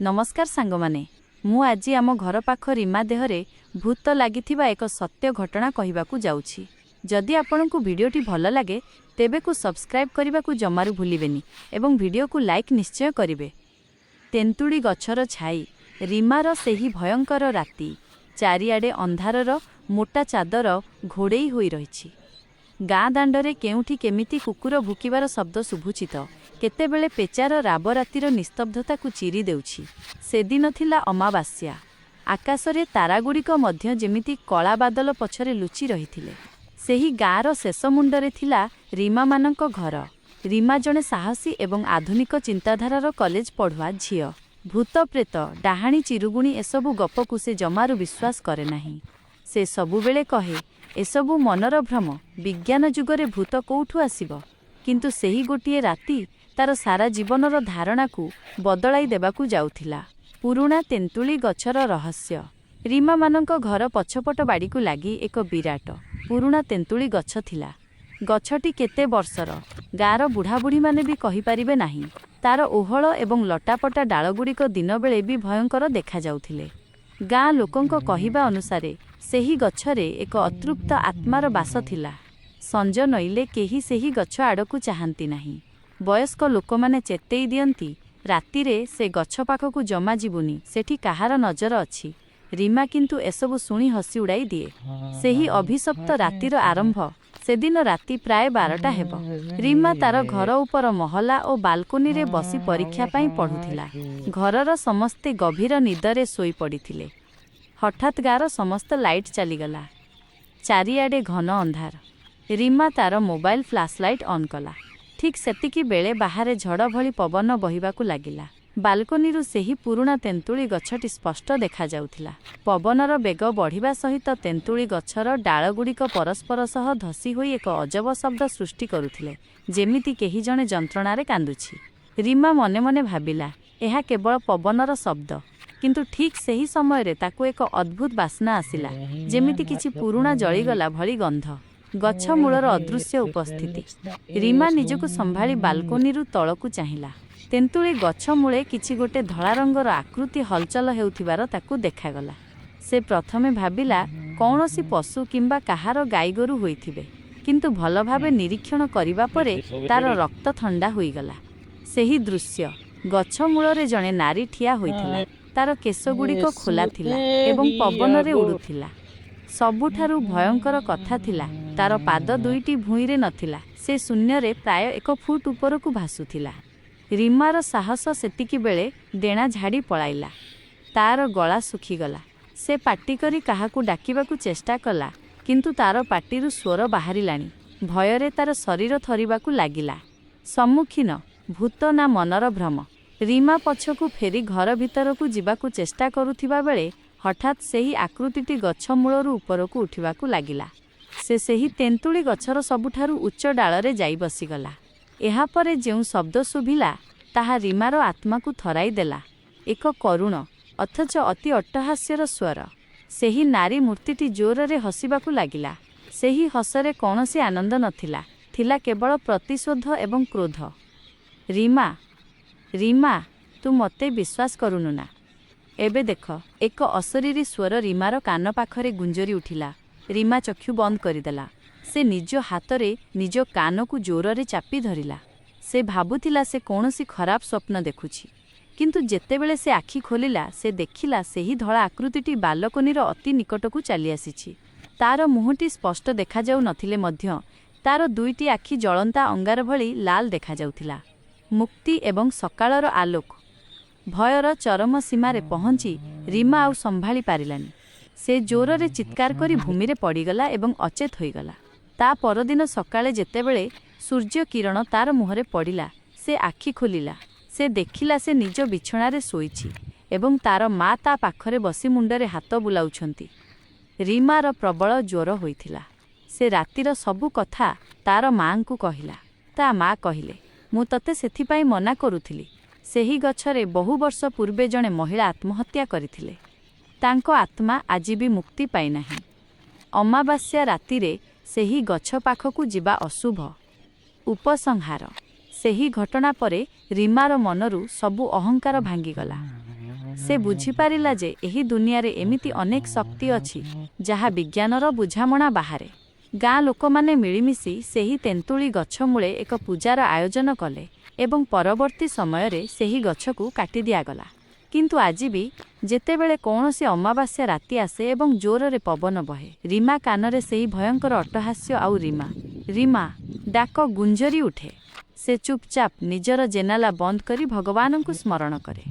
ନମସ୍କାର ସାଙ୍ଗମାନେ, ମୁଁ ଆଜି ଆମ ଘର ପାଖ ରୀମା ଦେହରେ ଭୂତ ଲାଗିଥିବା ଏକ ସତ୍ୟ ଘଟଣା କହିବାକୁ ଯାଉଛି। ଯଦି ଆପଣଙ୍କୁ ଭିଡ଼ିଓଟି ଭଲ ଲାଗେ, ତେବେ କୁ ସବସ୍କ୍ରାଇବ୍ କରିବାକୁ ଜମାରୁ ଭୁଲିବେନି ଏବଂ ଭିଡ଼ିଓକୁ ଲାଇକ୍ ନିଶ୍ଚୟ କରିବେ। ତେନ୍ତୁଳି ଗଛର ଛାଇ, ରୀମାର ସେହି ଭୟଙ୍କର ରାତି। ଚାରିଆଡ଼େ ଅନ୍ଧାରର ମୋଟା ଚାଦର ଘୋଡ଼େଇ ହୋଇ ରହିଛି। ଗାଁ ଦାଣ୍ଡରେ କେଉଁଠି କେମିତି କୁକୁର ଭୁକିବାର ଶବ୍ଦ ଶୁଭୁଛି ତ କେତେବେଳେ ପେଚାର ରାବ ରାତିର ନିସ୍ତବ୍ଧତାକୁ ଚିରି ଦେଉଛି। ସେଦିନ ଥିଲା ଅମାବାସ୍ୟା। ଆକାଶରେ ତାରାଗୁଡ଼ିକ ମଧ୍ୟ ଯେମିତି କଳା ବାଦଲ ପଛରେ ଲୁଚି ରହିଥିଲେ। ସେହି ଗାଁର ଶେଷ ମୁଣ୍ଡରେ ଥିଲା ରୀମାମାନଙ୍କ ଘର। ରୀମା ଜଣେ ସାହସୀ ଏବଂ ଆଧୁନିକ ଚିନ୍ତାଧାରାର କଲେଜ ପଢୁଆ ଝିଅ। ଭୂତ ପ୍ରେତ, ଡାହାଣୀ ଚିରୁଗୁଣୀ ଏସବୁ ଗପକୁ ସେ ଜମାରୁ ବିଶ୍ୱାସ କରେ ନାହିଁ। ସେ ସବୁବେଳେ କହେ, ଏସବୁ ମନର ଭ୍ରମ, ବିଜ୍ଞାନ ଯୁଗରେ ଭୂତ କୋଉଠୁ ଆସିବ? କିନ୍ତୁ ସେହି ଗୋଟିଏ ରାତି ତାର ସାରା ଜୀବନର ଧାରଣାକୁ ବଦଳାଇ ଦେବାକୁ ଯାଉଥିଲା। ପୁରୁଣା ତେନ୍ତୁଳି ଗଛର ରହସ୍ୟ। ରୀମାମାନଙ୍କ ଘର ପଛପଟ ବାଡ଼ିକୁ ଲାଗି ଏକ ବିରାଟ, ପୁରୁଣା ତେନ୍ତୁଳି ଗଛ ଥିଲା। ଗଛଟି କେତେ ବର୍ଷର, ଗାଁର ବୁଢ଼ାବୁଢ଼ୀମାନେ ବି କହିପାରିବେ ନାହିଁ। ତାର ଓହଳ ଏବଂ ଲଟାପଟା ଡାଳଗୁଡ଼ିକ ଦିନବେଳେ ବି ଭୟଙ୍କର ଦେଖାଯାଉଥିଲେ। ଗାଁ ଲୋକଙ୍କ କହିବା ଅନୁସାରେ ସେହି ଗଛରେ ଏକ ଅତୃପ୍ତ ଆତ୍ମାର ବାସ ଥିଲା। ସଞ୍ଜ ନଇଲେ କେହି ସେହି ଗଛ ଆଡ଼କୁ ଚାହାନ୍ତି ନାହିଁ। ବୟସ୍କ ଲୋକମାନେ ଚେତେଇ ଦିଅନ୍ତି, ରାତିରେ ସେ ଗଛ ପାଖକୁ ଜମା ଯିବୁନି, ସେଠି କାହାର ନଜର ଅଛି। ରୀମା କିନ୍ତୁ ଏସବୁ ଶୁଣି ହସି ଉଡ଼ାଇ ଦିଏ। ସେହି ଅଭିଶପ୍ତ ରାତିର ଆରମ୍ଭ। ସେଦିନ ରାତି ପ୍ରାୟ 12ଟା ହେବ। ରୀମା ତାର ଘର ଉପର ମହଲା ଓ ବାଲକୋନିରେ ବସି ପରୀକ୍ଷା ପାଇଁ ପଢ଼ୁଥିଲା। ଘରର ସମସ୍ତେ ଗଭୀର ନିଦରେ ଶୋଇପଡ଼ିଥିଲେ। ହଠାତ୍ ଗାଁର ସମସ୍ତ ଲାଇଟ୍ ଚାଲିଗଲା। ଚାରିଆଡ଼େ ଘନ ଅନ୍ଧାର। ରୀମା ତାର ମୋବାଇଲ ଫ୍ଲାସ୍ ଲାଇଟ୍ ଅନ୍ କଲା। ଠିକ୍ ସେତିକି ବେଳେ ବାହାରେ ଝଡ଼ ଭଳି ପବନ ବହିବାକୁ ଲାଗିଲା। ବାଲକୋନିରୁ ସେହି ପୁରୁଣା ତେନ୍ତୁଳି ଗଛଟି ସ୍ପଷ୍ଟ ଦେଖାଯାଉଥିଲା। ପବନର ବେଗ ବଢ଼ିବା ସହିତ ତେନ୍ତୁଳି ଗଛର ଡାଳଗୁଡ଼ିକ ପରସ୍ପର ସହ ଧସି ହୋଇ ଏକ ଅଜବ ଶବ୍ଦ ସୃଷ୍ଟି କରୁଥିଲେ, ଯେମିତି କେହି ଜଣେ ଯନ୍ତ୍ରଣାରେ କାନ୍ଦୁଛି। ରୀମା ମନେ ମନେ ଭାବିଲା, ଏହା କେବଳ ପବନର ଶବ୍ଦ। କିନ୍ତୁ ଠିକ୍ ସେହି ସମୟରେ ତାକୁ ଏକ ଅଦ୍ଭୁତ ବାସ୍ନା ଆସିଲା, ଯେମିତି କିଛି ପୁରୁଣା ଜଳିଗଲା ଭଳି ଗନ୍ଧ, ଗଛ ମୂଳର ଅଦୃଶ୍ୟ ଉପସ୍ଥିତି। ରୀମା ନିଜକୁ ସମ୍ଭାଳି ବାଲକୋନିରୁ ତଳକୁ ଚାହିଁଲା। ତେନ୍ତୁଳି ଗଛ ମୂଳେ କିଛି ଗୋଟେ ଧଳା ରଙ୍ଗର ଆକୃତି ହଲଚଲ ହେଉଥିବାର ତାକୁ ଦେଖାଗଲା। ସେ ପ୍ରଥମେ ଭାବିଲା କୌଣସି ପଶୁ କିମ୍ବା କାହାର ଗାଈଗୋରୁ ହୋଇଥିବେ। କିନ୍ତୁ ଭଲ ଭାବେ ନିରୀକ୍ଷଣ କରିବା ପରେ ତାର ରକ୍ତ ଥଣ୍ଡା ହୋଇଗଲା। ସେହି ଦୃଶ୍ୟ, ଗଛ ମୂଳରେ ଜଣେ ନାରୀ ଠିଆ ହୋଇଥିଲା। ତାର କେଶଗୁଡ଼ିକ ଖୋଲା ଥିଲା ଏବଂ ପବନରେ ଉଡ଼ୁଥିଲା। ସବୁଠାରୁ ଭୟଙ୍କର କଥା ଥିଲା, ତାର ପାଦ ଦୁଇଟି ଭୂଇଁରେ ନଥିଲା, ସେ ଶୂନ୍ୟରେ ପ୍ରାୟ ଏକ ଫୁଟ ଉପରକୁ ଭାସୁଥିଲା। ରୀମାର ସାହସ ସେତିକିବେଳେ ଡେଣା ଝାଡ଼ି ପଳାଇଲା। ତାର ଗଳା ଶୁଖିଗଲା। ସେ ପାଟି କରି କାହାକୁ ଡାକିବାକୁ ଚେଷ୍ଟା କଲା, କିନ୍ତୁ ତାର ପାଟିରୁ ସ୍ୱର ବାହାରିଲାନି। ଭୟରେ ତାର ଶରୀର ଥରିବାକୁ ଲାଗିଲା। ସମ୍ମୁଖୀନ, ଭୂତ ନା ମନର ଭ୍ରମ? ରୀମା ପଛକୁ ଫେରି ଘର ଭିତରକୁ ଯିବାକୁ ଚେଷ୍ଟା କରୁଥିବା ବେଳେ ହଠାତ୍ ସେହି ଆକୃତିଟି ଗଛ ମୂଳରୁ ଉପରକୁ ଉଠିବାକୁ ଲାଗିଲା। ସେ ସେହି ତେନ୍ତୁଳି ଗଛର ସବୁଠାରୁ ଉଚ୍ଚ ଡାଳରେ ଯାଇ ବସିଗଲା। ଏହାପରେ ଯେଉଁ ଶବ୍ଦ ଶୁଭିଲା, ତାହା ରୀମାର ଆତ୍ମାକୁ ଥରାଇ ଦେଲା। ଏକ କରୁଣ, ଅଥଚ ଅତି ଅଟ୍ଟହାସ୍ୟର ସ୍ୱର। ସେହି ନାରୀ ମୂର୍ତ୍ତିଟି ଜୋରରେ ହସିବାକୁ ଲାଗିଲା। ସେହି ହସରେ କୌଣସି ଆନନ୍ଦ ନଥିଲା, ଥିଲା କେବଳ ପ୍ରତିଶୋଧ ଏବଂ କ୍ରୋଧ। "ରୀମା, ରୀମା, ତୁ ମୋତେ ବିଶ୍ୱାସ କରୁନୁ ନା? ଏବେ ଦେଖ।" ଏକ ଅଶରୀରୀ ସ୍ୱର ରୀମାର କାନ ପାଖରେ ଗୁଞ୍ଜରି ଉଠିଲା। ରୀମା ଚକ୍ଷୁ ବନ୍ଦ କରିଦେଲା। ସେ ନିଜ ହାତରେ ନିଜ କାନକୁ ଜୋରରେ ଚାପି ଧରିଲା। ସେ ଭାବୁଥିଲା ସେ କୌଣସି ଖରାପ ସ୍ୱପ୍ନ ଦେଖୁଛି। କିନ୍ତୁ ଯେତେବେଳେ ସେ ଆଖି ଖୋଲିଲା, ସେ ଦେଖିଲା ସେହି ଧଳା ଆକୃତିଟି ବାଲକୋନିର ଅତି ନିକଟକୁ ଚାଲିଆସିଛି। ତାର ମୁହଁଟି ସ୍ପଷ୍ଟ ଦେଖାଯାଉ ନଥିଲେ ମଧ୍ୟ ତାର ଦୁଇଟି ଆଖି ଜଳନ୍ତା ଅଙ୍ଗାର ଭଳି ଲାଲ ଦେଖାଯାଉଥିଲା। ମୁକ୍ତି ଏବଂ ସକାଳର ଆଲୋକ। ଭୟର ଚରମ ସୀମାରେ ପହଞ୍ଚି ରୀମା ଆଉ ସମ୍ଭାଳି ପାରିଲାନି। ସେ ଜୋରରେ ଚିତ୍କାର କରି ଭୂମିରେ ପଡ଼ିଗଲା ଏବଂ ଅଚେତ ହୋଇଗଲା। ତା ପରଦିନ ସକାଳେ ଯେତେବେଳେ ସୂର୍ଯ୍ୟ କିରଣ ତାର ମୁହଁରେ ପଡ଼ିଲା, ସେ ଆଖି ଖୋଲିଲା। ସେ ଦେଖିଲା ସେ ନିଜ ବିଛଣାରେ ଶୋଇଛି ଏବଂ ତାର ମା ତା ପାଖରେ ବସି ମୁଣ୍ଡରେ ହାତ ବୁଲାଉଛନ୍ତି। ରୀମାର ପ୍ରବଳ ଜ୍ୱର ହୋଇଥିଲା। ସେ ରାତିର ସବୁ କଥା ତାର ମାଆଙ୍କୁ କହିଲା। ତା ମା କହିଲେ, "ମୁଁ ତତେ ସେଥିପାଇଁ ମନା କରୁଥିଲି। ସେହି ଗଛରେ ବହୁ ବର୍ଷ ପୂର୍ବେ ଜଣେ ମହିଳା ଆତ୍ମହତ୍ୟା କରିଥିଲେ। ତାଙ୍କ ଆତ୍ମା ଆଜି ବି ମୁକ୍ତି ପାଇନାହିଁ। ଅମାବାସ୍ୟା ରାତିରେ ସେହି ଗଛ ପାଖକୁ ଯିବା ଅଶୁଭ।" ଉପସଂହାର। ସେହି ଘଟଣା ପରେ ରୀମାର ମନରୁ ସବୁ ଅହଙ୍କାର ଭାଙ୍ଗିଗଲା। ସେ ବୁଝିପାରିଲା ଯେ ଏହି ଦୁନିଆରେ ଏମିତି ଅନେକ ଶକ୍ତି ଅଛି, ଯାହା ବିଜ୍ଞାନର ବୁଝାମଣା ବାହାରେ। ଗାଁ ଲୋକମାନେ ମିଳିମିଶି ସେହି ତେନ୍ତୁଳି ଗଛ ମୂଳେ ଏକ ପୂଜାର ଆୟୋଜନ କଲେ ଏବଂ ପରବର୍ତ୍ତୀ ସମୟରେ ସେହି ଗଛକୁ କାଟି ଦିଆଗଲା। କିନ୍ତୁ ଆଜି ବି ଯେତେବେଳେ କୌଣସି ଅମାବାସ୍ୟା ରାତି ଆସେ ଏବଂ ଜୋରରେ ପବନ ବହେ, ରୀମା କାନରେ ସେହି ଭୟଙ୍କର ଅଟ୍ଟହାସ୍ୟ ଆଉ "ରୀମା, ରୀମା" ଡାକ ଗୁଞ୍ଜରି ଉଠେ। ସେ ଚୁପଚାପ ନିଜର ଜେନାଲା ବନ୍ଦ କରି ଭଗବାନଙ୍କୁ ସ୍ମରଣ କରେ।